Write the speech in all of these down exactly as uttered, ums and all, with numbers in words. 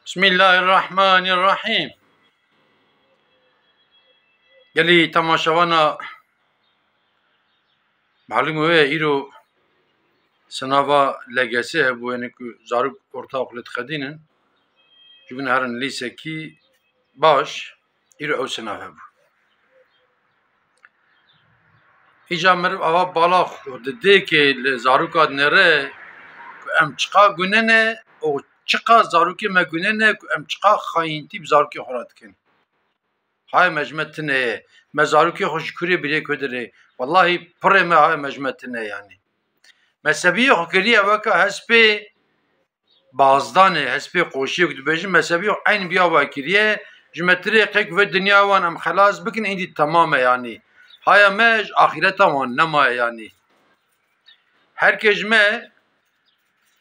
Bismillahirrahmanirrahîm. Gelî temaşevana, malûm e, îro sinava L G S hebû, yanî ku zarok ortaokulê dixedînin, ji bin herin lîsekî baş, îro ew sinav hebû. Îca meriv ava bala xwe didê ke li zaroka dinêre ku em çiqa gune ne û çiqa zarokê me gune ne ku em çiqa xayîntî bi zarokê xwe re dikin. Hay me ji me tune ye. Me zarokê xwe ji kurê birê ku dirê. Wellahî pirê me hay me ji me tune ye yanî. Me sebiyê xwe kiriye weke hespê bazdanê, hespê qoşiyê ku dibêjin, me sebiyê xwe eyn biya we kiriye. Ji me tirê qek ve dinya wan em xelas bikin, îndî temam e yanî. Haya me ji axîreta wan nemaye yanî. Her kes ji me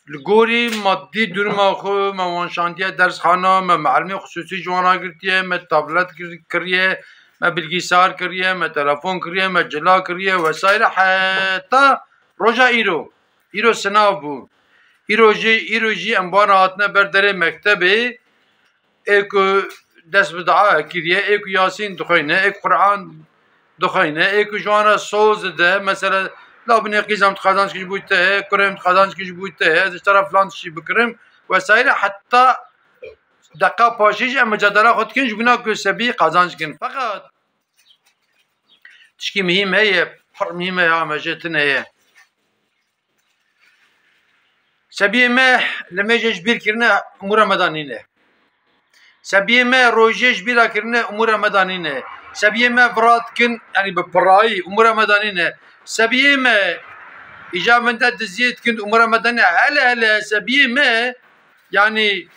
li gorî maddî duruma xwe, me wan şandiye dersxana, me mielimê xusûsî ji wan re girtiye, me tablet kir-, kiriye, me bilgisayar kiriye, me telefon kiriye, me cila kiriye vesaire heta roja îro. Îro sinav bû. Îro jî, îro jî em bi wan re hatine ber derê mektebê, ê ku dest bi dua kiriye, ê ku Yasîn dixwîne, ê ku Quran dixwîne, ê ku ji wan re soz dide, mesela, labinê qîzam tu qazanc kî ji bo te ye, kurêm tu qazanc kî ji bo te ye, ez ji te re filan tiştî bikirim vesaire, heta deqa paşê jî em micadela xwe dikin ji bona ku sebî qazanc kin. Feqet tişkî mihîm heye, pir mihîm e ya me jê tune ye. Sebiyê me limêjê ji bîr kirine, umûra me de nîne. Sebiyê me rojê ji bîra kirine, umûra me de nîne. Sebiyê me vira dikin, yanî bi pirayî, umûra me de nîne. Sebiyê me îca min de diziyê dikin, umûra me de nîne. Hele hele sebiyê me, yanî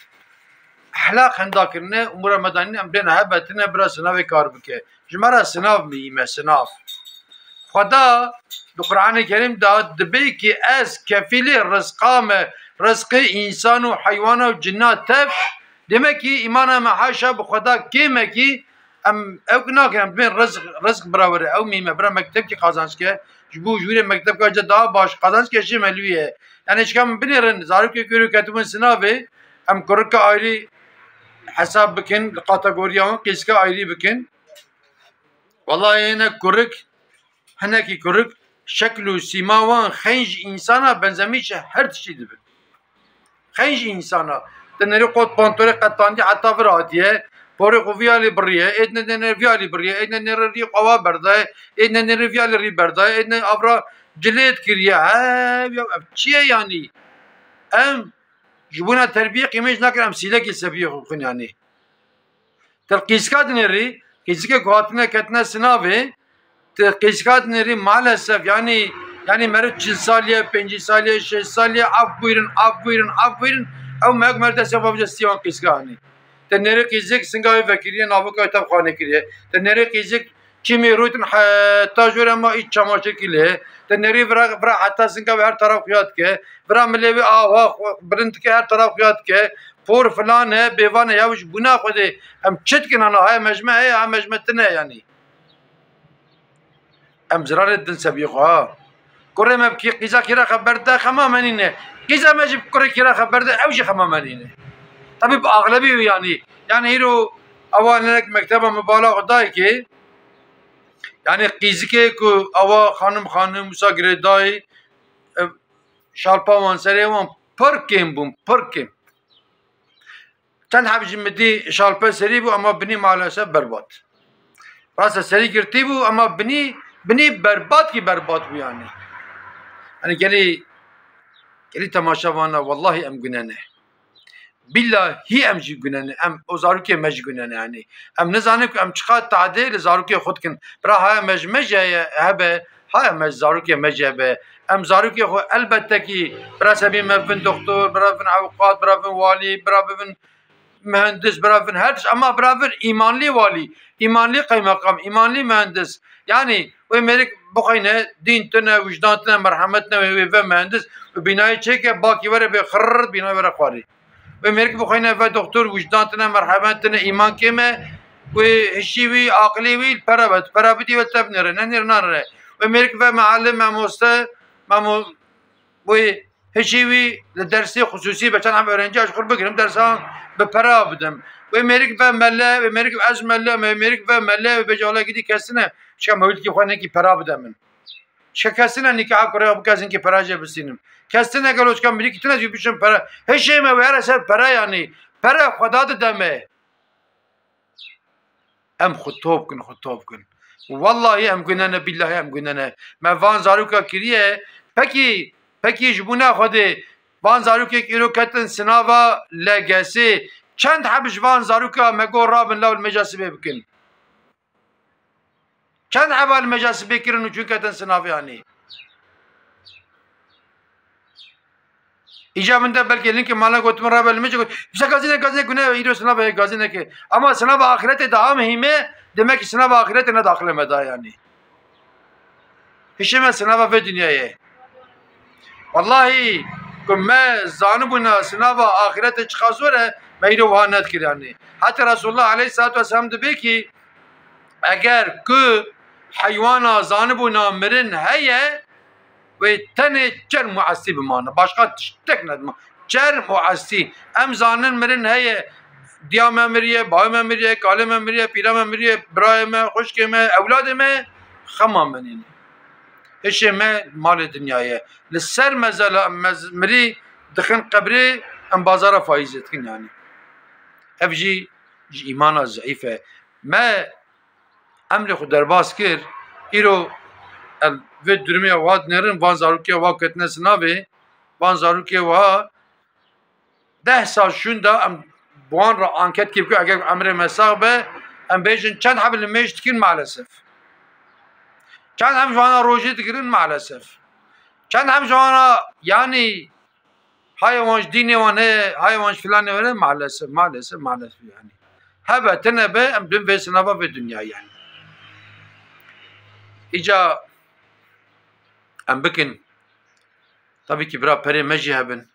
ehlaq henda kirine, umûra me de nîne, em bên hebe tine bira sinavê kar bike. Ji me re sinav mihîm e, sinav. Xweda di Qur'anê Kerîm de dibê ki ez kefîlê rizqa me, rizqê însan û heywana û cinna tev, demek ki îmana me haşa bi Xweda kêm e ki em ew ki nakin, em dibên rizq, rizq bira were, ew mihîm e, bira mekteb ki qazanc ke, ji bo ji wî re mekteb ka ca daha baş qazanc ke jê me li wî ye. Yanî çika min binêrin, zarokê ku îro ketibûn sinavê, em kurika ayrî hesab bikin, li kategoriya wan qîzika ayrî bikin. Wellahî hinek kurik, hinekî kurik, şekl û sîma wan xeyn ji însana benzemîşe her tiştî dibin. Xeyn ji însana. Te nerî qot pantolê qetandî heta vir hatiye, porê xwe vî alî biriye, ê dine dine vî alî biriye, ê dine nêrê rî xwe wa berdaye, ê dine nêrê vî alî rî berdaye, ê dine avra cilêt kiriye. He, ya ev çi ye yanî? Em ji bona terbiyê qîmê jî nakin, em sîlekê sebiyê xwe bikin yanî. Te qîzika dinêrî, qîzikê ku hatine ketine sinavê, te qîzika dinêrî maalesef, yanî, yanî meriv çil salî ye, pêncî salî ye, şêst salî ye, af bûyrin, af bûyrin, af bûyrin, ew mehek meriv destê xwe bavêje stî wan qîzika anî. Te nêrî qîzik singa wê vekiriye, navika wê tev xanê kiriye. Te nêrî qîzik çimê rûtin heta jor ema îç çamaşirkî lê. Te nêrî vira, vira heta singa wê her taraf xuya dike. Vira milê wê awa xwe bilind dike, her taraf xuya dike. Por filan e, bêvan e, ya ji bona Xwedê em çi dikin ana, haya me ji me heye, haya me ji me tune yanî. Em zirarê didin sebiyê xwe ha. Kurê me bi kî-, qîza kî re xeber de, xema me nîne. Qîza me jî bi kurê kî re xeber de, ew jî xema me nîne. Tabi bi axlebî yanî. Yanî îro ewa hinek mekteba min bala xwe dayê kê. Yanî qîzikê ku ewa xanim xanim wisa girêdayî, e, şalpa wan serê wan pir kêm bûn, pir kêm. Çend heb jî min dî şalpe serî bû, ema binî maalesef berbat. Rast e, serî girtî bû, ema binî, binî berbat kî berbat bû yanî. Yanî gelî, gelî temaşevana, wellahî em gune ne. Billahî em jî gune ne. Em, o zarokê me jî gune ne yanî. Em nizanin ku em çiqas tadê li zarokê xwe dikin. Bira haya me ji me jî heye, hebe, haya me ji zarokê me jî hebe. Em zarokê xwe elbette kî bira sebî me bibin doktor, bira bibin ewqat, bira bibin walî, bira bibin mühendis, bira bibin her tişt. Ema bira bibin îmanlî walî, îmanlî qeymeqam, îmanlî mühendis. Yanî wê mêrik bixweyne, dîn tune, wijdan tune, merhemet ne, wê, wê ve mühendis. Û bînayê çêke, bakî were bê xirr, bînayê were xwarî. Wê mêrik bixweyne ve doktor, wijdan tune, merhemet tune, îman kêm e. Wê hişî wî, aqilî wî li pere be, tu pere bidî wê te binêre, nenêre nanêre. Wê mêrik ve mealim, mamoste, mamo-, wê hişî wî li dersê xusûsî be, çend em öğrenci ji xwe bigirim, dersa bi pera bidim. Wê mêrik ve mele, wê mêrik ez mele, wê mêrik ve mele, wê bêje wala gidî kesine. Şika mewlidkî xwe nekî pera bide min. Şika kesine nîkaha kurê xwe bikesin ki pera jê bisînim. Kesine gelo şika mirîkî tune jî bişin pera. Hişê me wê here ser pera yanî. Pera xwe da dide me. Em xwe top kin, xwe top kin. Wallahî em gunene, billahî em gunene. Me van zaroka kiriye. Pekî, pekî ji bona Xwedê van zarokek îro ketin sinava L G S. Çend heb ji van zaroka me got rabin law li mêja sibê bikin? Çend heb li mêja sibê kirin û çûn ketin sinavê anî? Îca min de belkî linkê mala got min rabe li min jî got, "Bisa gazîne, gazîne gune îro sinava ye, gazîne ke." Ama sinava axirete daha muhîm e, demek ki sinava axirete ne daxile me da yanî. Hişê me sinava vê dinyayê. Wallahî ku me zanibûna sinava axirete çiqa zor e, me îro wiha nedikir yanî. Heta Resulullah aleyhissalatu vesselam dibê ki eger ku heywana zanibûna mirin heye, wê tenê çerm û estî bimane. Başqa tiştek nedima. Çerm û estî. Em zanin mirin heye. Diya me miriye, bayê me miriye, kalê me miriye, pîra me miriye, birayê me, xwişkê me, ewladê me, xema me nîne. Hişê me malê dinya ye. Li ser mezela em mez-, mirî dixin qebrê, em bazara faîzê dikin yanî. Ev jî ji îmana zeîf e. Me Emrê xwe derbas kir. Îro em vê durumê wa dinêrin, van zarokê wa ketine sinavê, van zarokê wa deh sal şûnda em bi wan re anket kir ku eger emrê me sax be, em bêjin çend heb li mêj dikin maalesef. Çend heb ji wana rojê digirin maalesef. Çend heb ji wana, yanî, Haya wan ji dînê wan heye, haya wan ji filanê wan heye, maalesef, maalesef, maalesef yanî. Hebe tine be, em dibin vê sinava vê dinyayê yanî. Îca em bikin, tabî ki bira perê me jî hebin,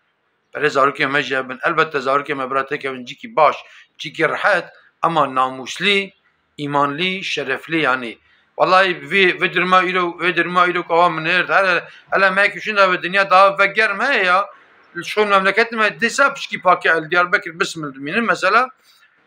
perê zarokê me jî hebin. Elbette zarokê me bira têkevin cîkî baş, cîkî rehet, ama namûslî, îmanlî, şereflî yanî. Wallahî vî, vê durma îro, vê durma îro ku awa min êrd, hele, hele me yekî şûnda vê dinya daha vegerm heye ya. Li şol memleketê me dîsa pişkî pakê el Diyarbekir bismil dimînin mesela.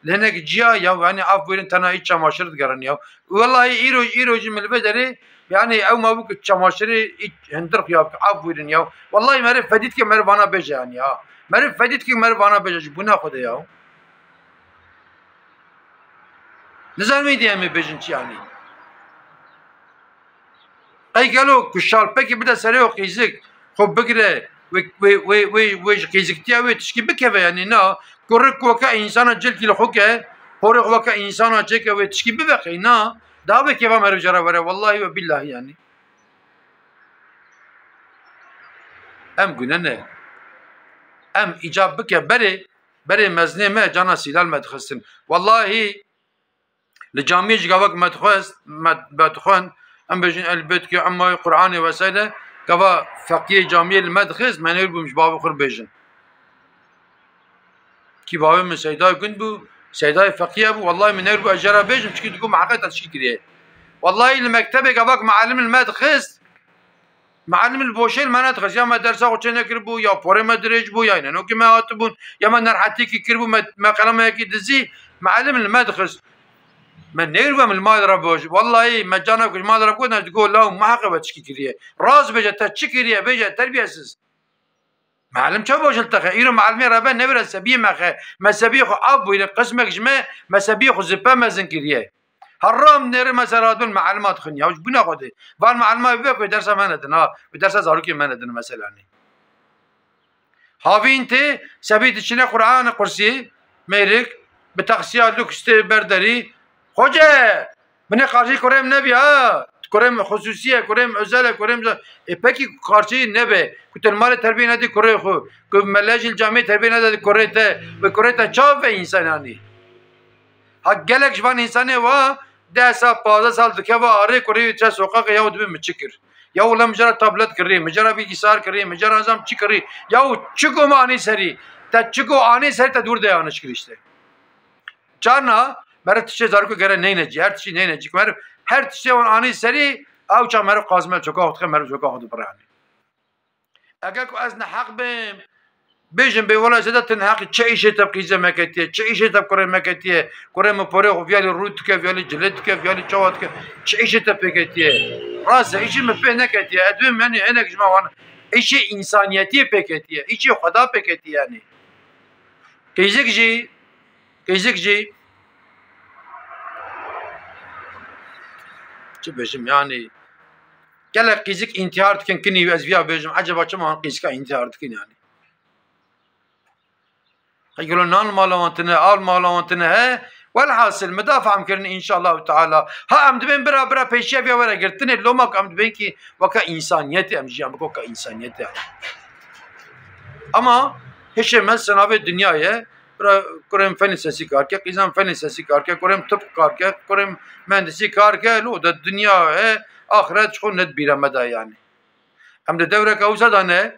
Li hinek ciya ya, yanî af buyurun tena îç çamaşir digerin ya. Wallahî îro, îro jî min li vê derê, yanî ew ma bû ku çamaşirê îç hindir xuya bike, af buyurun ya. Wallahî meriv fedî dike meriv vana bêje yanî ya. Meriv fedî dike meriv vana bêje ji bona Xwedê ya. Nizanim êdî em ê bêjin çi yanî. Qey gelo ku şalpekî bide serê xwe qîzik, xwe bigire, wê, wê, wê, wê, wê ji qîziktiya wê tişkî bikeve yanî na, kurik weke însana cilkî li xwe ke, porê xwe weke însana çêke wê tişkî bibe qey na, daha wê kêfa meriv jê re were, wellahî we bîllahî yanî. Em gune ne. Em îcab bike berê, berê mezinê me cana sîlal me dixistin. Wellahî li camiyê jî gavak me dixwest, me, me dixwend, em bêjin elbet ki emma Qur'anê vesaire, gava feqiyê camiyê li me dixist, me nêr bûm ji bavê xwe bêjin. Kî bavê min Seydayê gund bû, Seydayê feqiye bû, wellahî min nêr bû ez jê re bêjim, çikî digot min heqet ez çi kiriye. Wellahî li mektebê gavak mealim li me dixist, mealim li boşê li me nedixist. Ya me dersa xwe çê nekiribû, ya porê me dirêj bû, ya înenokê me hatibûn, ya me nerhetîkî kiribû, me, me qelemekî dizî, mealim li me dixist. Me nêr bû em li mal re boj. Wellahî me cana ku ji mal re got, ez digot, law me heqe we çikî kiriye. Rast bêje te çi kiriye, bêje terbiyesiz. Mealim çawa ji li te xe? Îro mealimê rebe nevire sebiyê me xe. Me sebiyê xwe av bûyîne, qismek ji me, me sebiyê xwe zipe mezin kiriye. Heram nêrê me ser hatibûn mealima dixin ya. Ji bûna xwe dê. Van mealima bibe ku dersa me nedin ha. Bi dersa zarokê me nedin mesela nê. Havîn tê, sebî diçine Qur'an qursî, mêrik, bi taksiya lûks tê ber derî. Xoce! Binê qarşî kurê min nebî ha. Kurê min xusûsî ye, kurê min özel e, kurê min, e, pekî qarşî nebe. Ku tu li malê terbiyê nedî kurê xwe. Ku mele jî li camê terbiyê nede kurê te. Ve kurê te çav ve însananî. Ha gelek ji van însanê wa deh sal, pazdeh sal dikeve arê kurê wî diçe soqaqê ya û dibê min çi kir. Ya wile min jê re tablet kirî, min jê re bilgisayar kirî, min jê re nizam çi kirî. Ya û çi ku min anî serî. Te çi ku anî serî te dûr de yanlış kirî işte. Carna meriv tiştê zarokê gere neyne cî, her tiştî neyne cî. Meriv her tiştê wan anî serî, ew çax meriv qazme çoka xwe dixe, meriv çoka xwe dibire yanî. Eger ku ez neheq bim, Bêjin bê wela zêde tune heqî çi îşê te bi qîzê me ketiye, çi îşê te bi kurê me ketiye, kurê min porê xwe viyalî rû dike, viyalî cilê dike, viyalî çawa dike, çi îşê te pê ketiye? Rast e, îşê min pê neketiye. Ez dibêm, yanî hinek ji me wan îşê însaniyetiyê pê ketiye, îşê Xweda pê ketiye yanî. Qîzik jî, qîzik jî, çi bêjim yanî, gelek qîzik întîhar dikin kinî, ez viya bêjim, eceba çima qîzika întîhar dikin yanî? Qey gelo nan mala wan tine, al mala wan tine he? Welhasil, min da fehm kirin înşallahu teala. Ha em dibên bira bira pêşiya viya were girtinê, loma ku em dibên kî weke însaniyetê em jiyan biko, weke însaniyetê. Ama hişê me senavê dinya ye. Bira kurê min fen lisesî kar ke, qîza min fen lisesî kar ke, kurê min tib kar ke, kurê min mehendisî kar ke, lo de dinya ye, axiret ji xwe ne di bîra me de yanî. Em di dewreke wisa de ne,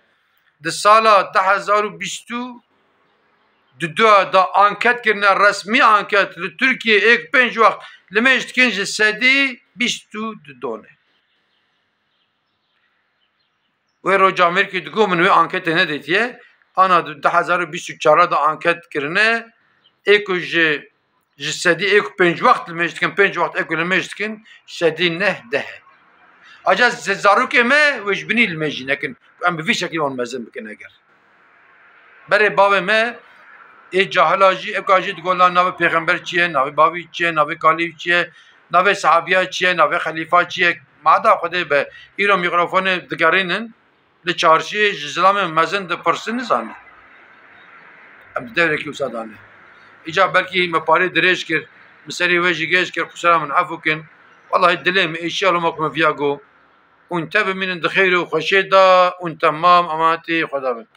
di sala du hezar û bîst û du de anket kirine, resmî anket li Tirkiyê êk pênc wext limêj dikin ji sedî bîst û du done. Wê roja Amerîkê digot min wê anketê nedîtiye. Ana di du hezar û bîst û çar de anket kirine, ê ku ji, ji sedî ê ku pênc wext limêj dikin, pênc wext ê ku limêj dikin, sedî neh deh e. Aca ze-, zarokê me wê ji binî limêjî nekin. Em bi vî şekilî wan mezin bikin eger. Berê bavê me ê cahila jî, ê ka jî digot la navê pêxember çi ye, navê bavî çi ye, navê kalî çi ye, navê sehabiya çi ye, navê xelîfa çi ye? Mada Xwedê be, îro mîkrofonê digerînin, li çarşiyê ji zilamê mezin dipirsin, nizanin. Em di dewrekî wisa de ne. Îca belkî me parê dirêj kir, min serê we jî gêj kir, qusura min efû kin. Wellahî dilê min êşiya loma ku min viya got. Hûn te bimînin di xêr û xweşiyê de, hûn temam emanetî Xweda bin.